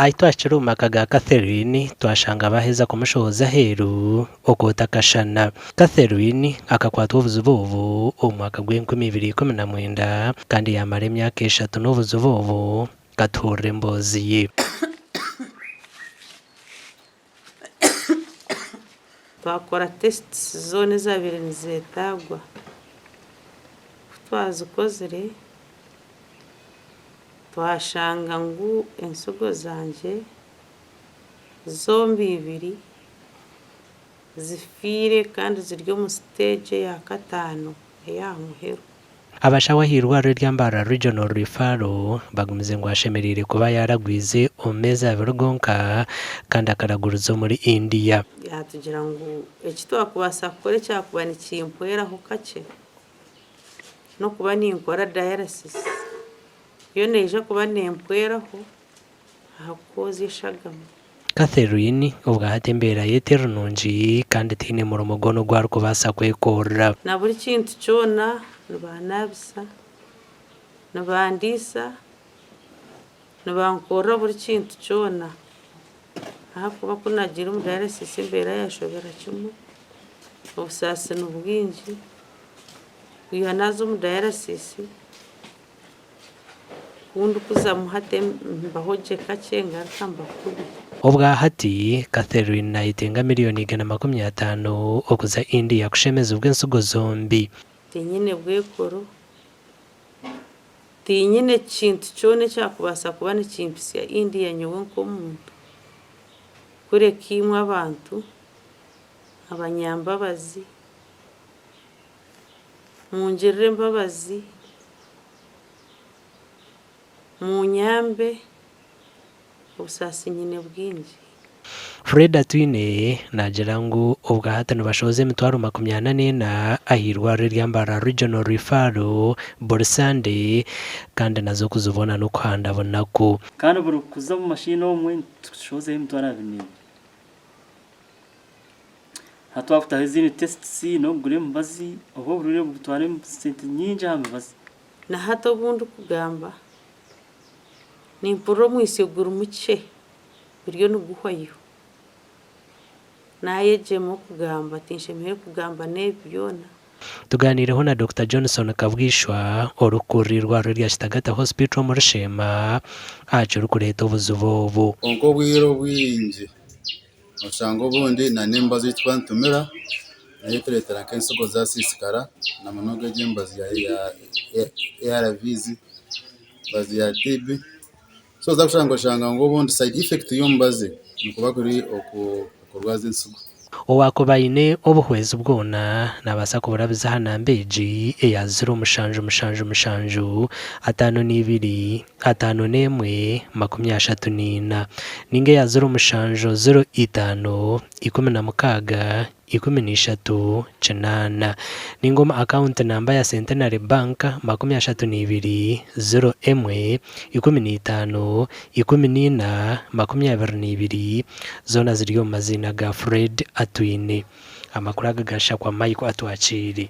Ahi twahikire omu maka ga Katherine, twashanga baaheza kumushohoza aheeru okwota akashana. Katherine akakwatwa obuzibu obu omu mwaka gw'enkumi ibiri ikumi na mwenda kandi yaamara emyaka eshatu n'obuzibu obu. Katuhurire emboozi ye. Twakora tests zoona ezabaire nizetagwa, ku twazikozire twashanga ngu ensigo zangye zombi ibiri zifiire kandi ziri omu stage eya kataano ey'aha muheru. Abashaho ah'eirwariro erya Mbarara Regional Referral bagumize ngu ashemereire kuba yaaragwize omu meezi abiri gonka kandi akaraguriza omuri India. Yaatugira ngu eki twakubaasa kukora ekyakuba nikimpweraho kakye n'okuba ninkora dialysis. Yo neija kuba neempweraho aha kwozya eshagama. Catherine obwahati embeera ye teri nungi kandi tihaine murimo gwona ogu arikubaasa kwekorera. Na buri kintu kyona nibannaabisa, nibandiisa, nibankorera buri kintu kyona ahakuba ku naagiire omu dialysis embeera yaashobera kimwe, obusaasi nibwingi, kwiha naaza omu dialysis. Ku ndikuzamu hati mbaho gye kakye ngaruka mba kubi. Obwa hati, Catherine nayetenga miriyoni 150 okuza India kushemezibwa ensigo zombi. Tinyine bwekoro, tinyine kintu kyona ekyakubaasa kuba nikimpitsya India nyowe nk'omuntu, kureka imwe abantu abanyambabazi Mungirire embabazi, muunyambe, obusaasi nyine bwingi. Fred Atwine naagira ngu obwahati nibashohoza emitwaro 44 ah'eirwariro erya Mbarara Regional Referral buri Sande kandi nazo kuzibona n'okuhanda bunaku. Kandi buri kuza omu mashini omwe nitushohozayo emitwaro 22. Hati twakutaho ezindi tests n'okugura emibazi oba oburwaire butwara sente nyingi aha mibazi. Na hati obu ndikugamba, nimpurira omwitsyo guri mukye guriyo niguhwayo. Naayegyema okugamba, tinshemereire kugamba n'ebi byona. Tugaaniireho na Dokita Johnson Kabwishwa orikukurira eirwariro erya Kitagata Hospital omuri Sheema aha kirikureeta obuzibu obu. Kwonka obwire obwingi Oshanga obundi n'emibazi ei turikuba nitumira nayo etureetera nk'ensigo zaasiisikara na munonga egi emibazi ya ARVs, emibazi ya TB. So oza kushanga oshanga ngu obundi side effect y'omubazi nikuba kuri okurwaza ensigo. Owaakuba aine obuhwezi bwona naabaasa kuburabiza aha namba egi eya ziro mushanju mushanju mushanju ataano n'ibiri 51 34, ninga eya ziro mushanju ziro itaano 16 13 8, ninga omu akawunti namba ya Centenary Bank 32 0 1 15 14 22, zoona ziri omu maziina ga Fred Atwine. Amakuru aga gashakwa Michael Atwakiire.